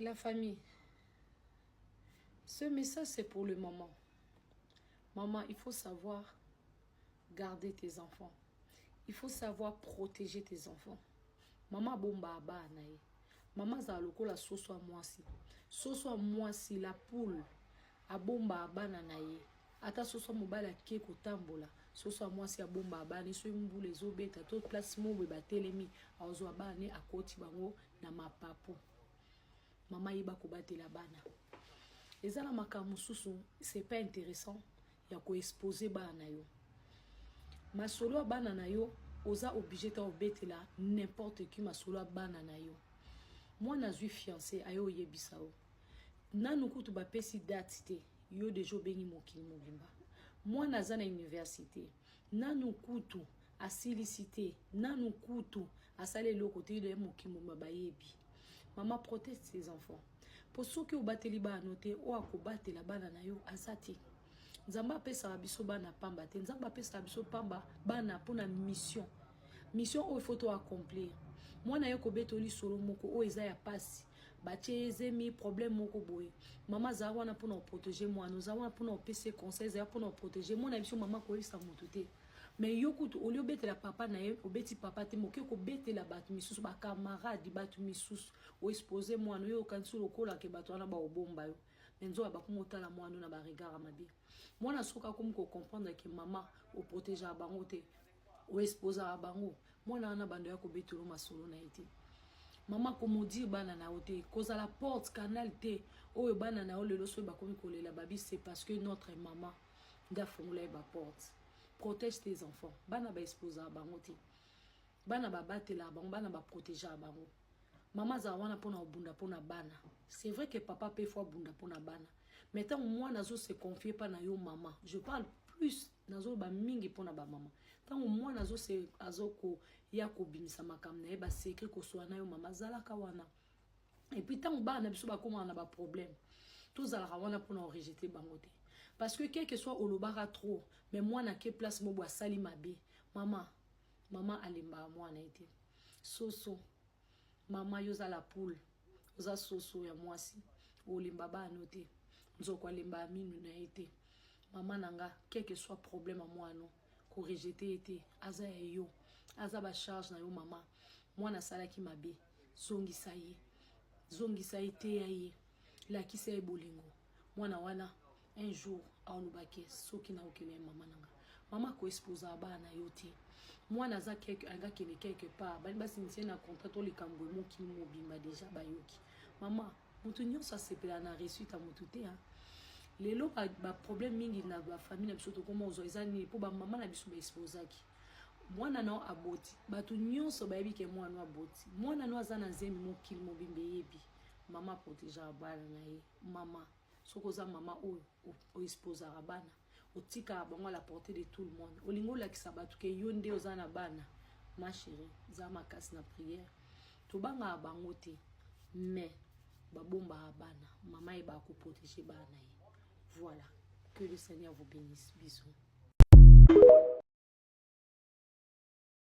La famille, ce message, c'est pour le moment. Maman, il faut savoir garder tes enfants. Il faut savoir protéger tes enfants. Mama bomba bana ye. Mama azala lokola soso ya mwasi. Soso ya mwasi, la poule, abomba bana na ye. Ata soso ya mobali ake kotambola, soso ya mwasi abomba bana. Soki mbula ezobeta to place moko boye batelemi, azwa bana ne akoti bango na mapapu. Mama, yeba kobatela bana. Eza na makambo mosusu, c'est pas intéressant ya koexposer bana na yo. Masolo ya bana na yo, oza obligé te obetela n'importe qui masolo ya bana na yo. Mwana azwi fiancé, aye oyebisa yo, nanu kutu bapesi date te, yo deja obengi mokili mobimba. Mwana aza na université, nanu kutu asilisi te, nanu kutu asali eloko te, yo mokili mobimba bayebi. Mama, protège tes enfants, mpo soki obateli bana te, oyo akobatela bana na yo aza te. Nzambe apesaka biso bana pamba te. Nzambe apesaka biso pamba bana mpona mission, mission oyo faut to accomplir. Mwana ye kobeta lisolo moko oyo eza ya pasi, batie ye zemi, problème moko boye, mama azala wana mpona koprotéger mwana, oza wana mpona kopesa conseil, ezala mpona koprotéger mwana. Biso mama koyebisa motu te, mais yo kutu oli obetela papa na ye, obeti papa te, moke kobetela bato misusu, bacamarade, bato misusu, oexposer mwana oyo. Okanisi lokola ke bato wana baobomba yo, mais nzoka bakomi otala mwana na baregard ya mabe. Mwana soki akomi kocomprendre ke mama oprotégeaka bango te, oexposaka bango, mwana wana bando ya kobetela masolo na ye te. Mama, komaudire bana na yo te, kozala porte canal te oyo bana na yo lelo soki bakomi kolela, babi c'est parce que notre maman nde afongola ye baporte. Protège tes enfants. Bana baexposaka bango te, bana babatelaka bango, bana baprotégeaka bango. Mama azala wana mpona kobunda mpona bana. C'est vrai que papa mpe faut abunda mpona bana, mais ntango mwana azose confier mpa na yo mama, je parle plus, nazoloba mingi mpona bamama, ntango mwana azokoya kobimisa makambo na ye, basecret, kosola na yo mama, azalaka wana. Et puis ntango bana na biso bakomaka na baproblème, tozalaka wana mpona korejeter bango te, parce que quel que soit olobaka trop, mais mwana ke place moko asali mabe, mama, mama alembaka mwana ye te. Soso mama, yo oza la poule, oza soso ya mwasi, olemba bana te. Nzoko alembaka minu na ye te. Mama na nga, quel que soit problème ya mwana, korejeter ye te. Aza ya yo, aza bacharge na yo. Mama, mwana asalaki mabe, zongisa ye, zongisa ye, teya ye, lakisa ye bolingo. Mwana wana un jour aolobaki soki naokende ye mama na nga. Mama, koexposaka bana na yo te. Mwana aza quelque, akende quelque part, bali basinisi ye na contrat to likambo, mokili mobimba deja bayoki. Mama, moto nyonso asepela na réussite ya motu te. Lelo baproblème mingi na bafamille na biso tokoma ozwa eza nini? Mpo bamama na biso baexposaki. Mwana na yo aboti, bato nyonso bayebi ke mwana aboti, mwana no aza na zemi, mokili mobimba eyebi. Mama protégeaka bana na ye. Mama, soki oza mama oyo oexposaka bana, otikaka bango à la portée de tout le monde, olingi olakisa bato ke yo nde oza na bana, ma chérie, eza makasi na prière. Tobangaka bango te, mais babombaka bana. Mama yebaka koprotéger bana na ye. Voilà, que le Seigneur vous bénisse. Bisous.